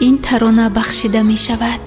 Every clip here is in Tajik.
Ин тарона бахшида мешавад.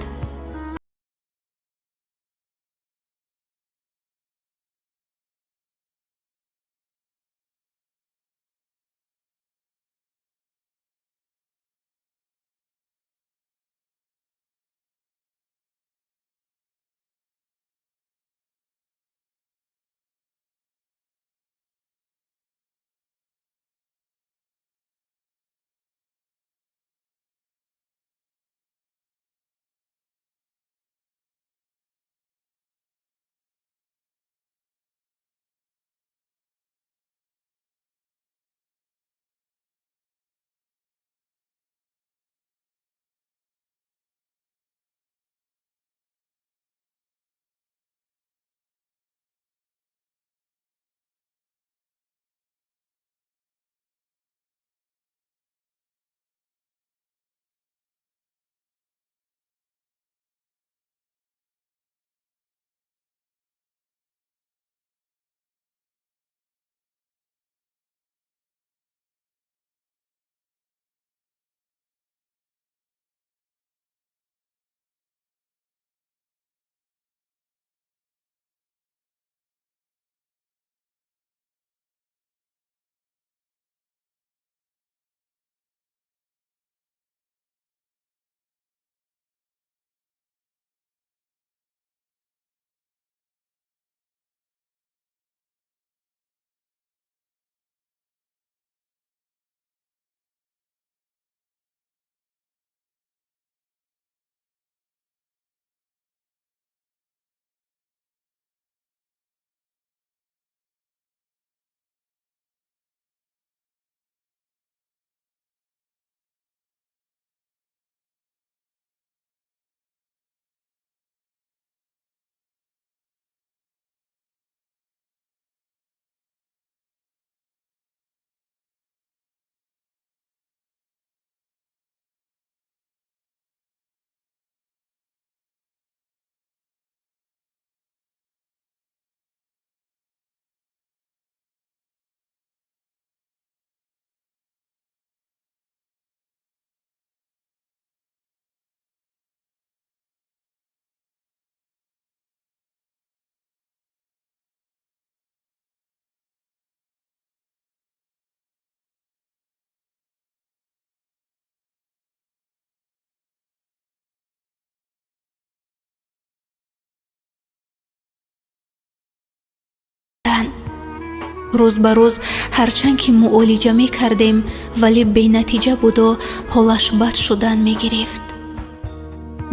Рӯз ба рӯз ҳарчанд ки муолиҷа мекардем, вале бенатиҷа буду ҳолаш бад шудан мегирифт.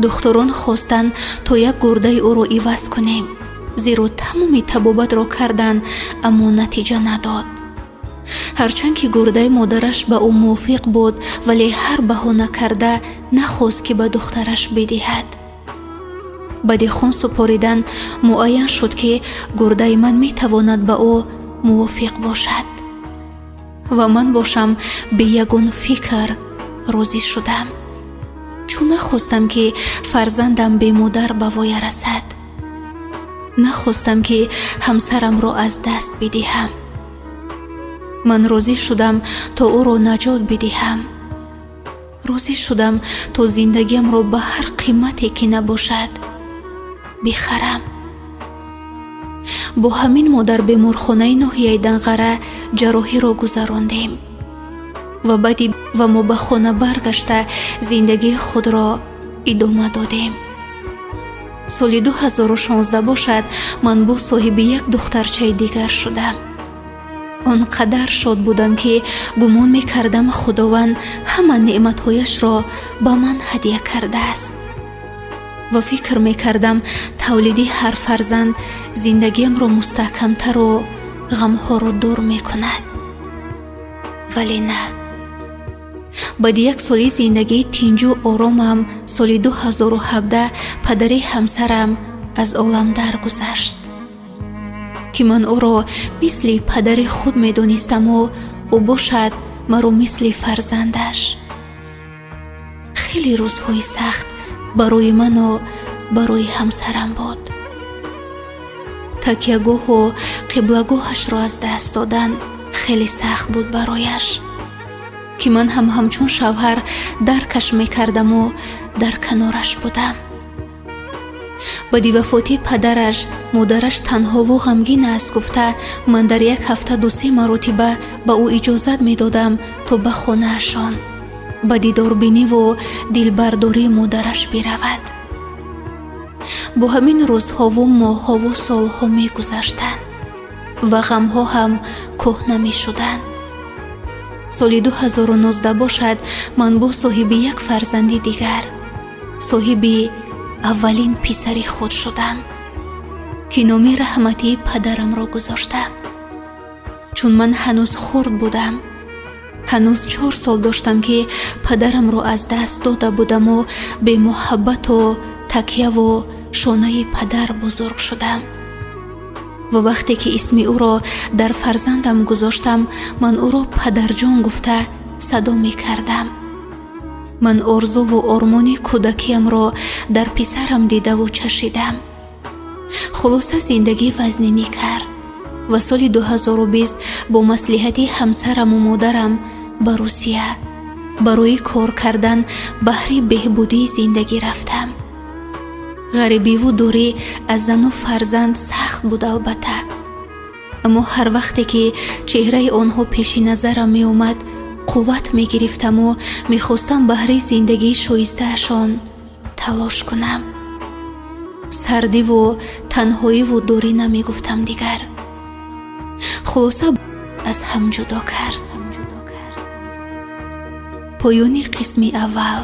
Духтурон хостанд, то як гурдаи ӯро иваз кунем, зеро тамоми табобатро карданд, аммо натиҷа надод. Ҳарчанд ки гурдаи модараш ба ӯ мувофиқ буд, вале ҳар баҳона карда нахост, ки ба духтараш бидиҳад. Баъди хун супоридан муайян шуд, ки гурдаи ман метавонад ба ӯ мувофиқ бошад. Ва ман бошам, бе ягон фикр розӣ шудам, чун нахостам, ки фарзандам бемодар ба воя расад. Нахостам, ки ҳамсарамро аз даст бидиҳам. Ман розӣ шудам, то ӯро наҷот бидиҳам. Розӣ шудам, то зиндагиамро ба ҳар қимате ки набошад бихарам. Бо ҳамин мо дар беморхонаи ноҳияи Данғара ҷарроҳиро гузарондем ва баъди ва мо ба хона баргашта зиндагии худро идома додем. Соли 2016 бошад, ман боз соҳиби як духтарчаи дигар шудам. Он қадар шод будам, ки гумон мекардам, Худованд ҳама неъматҳояшро ба ман ҳадя кардааст, ва фикр мекардам, тавлиди ҳар фарзанд зиндагиамро мустаҳкамтару ғамҳоро дур мекунад. Вале на. Баъди як соли зиндагии тинҷу оромам, соли 2017 падари ҳамсарам аз олам даргузашт, ки ман ӯро мисли падари худ медонистаму ӯ бошад маро мисли фарзандаш. Хеле рӯзҳои сахт барои ману барои ҳамсарам буд. Такягоҳу қиблагоҳашро аз даст додан хеле сахт буд барояш. Ки ман ҳам ҳамчун шавҳар даркаш мекардаму дар канораш будам. Баъди вафоти падараш модараш танҳову ғамгин аст гуфта, ман дар як ҳафта ду-се маротиба ба ӯ иҷозат медодам, то ба хонаашон ба дидорбиниву дилбардории модараш биравад. Бо ҳамин рӯзҳову моҳҳову солҳо мегузаштанд ва ғамҳо ҳам кӯҳна мешуданд. Соли 2019 бошад, ман бо соҳиби як фарзанди дигар, соҳиби аввалин писари худ шудам, ки номи раҳматии падарамро гузоштам. Чун ман ҳанӯз хурд будам, ҳанӯз 4 сол доштам, ки падарамро аз даст дода будаму бемуҳаббату такяву шонаи падар бузург шудам. Ва вақте ки исми ӯро дар фарзандам гузоштам, ман ӯро падарҷон гуфта садо мекардам. Ман орзуву ормони кӯдакиямро дар писарам дидаву чашидам. Хулоса, зиндагӣ вазнинӣ кард ва соли 2020 бо маслиҳати ҳамсараму модарам ба Русия барои кор кардан баҳри беҳбудии зиндагӣ рафтам. Ғарибиву дурӣ аз зану фарзанд сахт буд, албатта, аммо ҳар вақте ки чеҳраи онҳо пеши назарам меомад, қувват мегирифтаму мехостам баҳри зиндагии шоистаашон талош кунам. Сардиву танҳоиву дурӣ намегуфтам дигар. Хулоса, аз ҳам ҷудо кард. Поёни қисми аввал.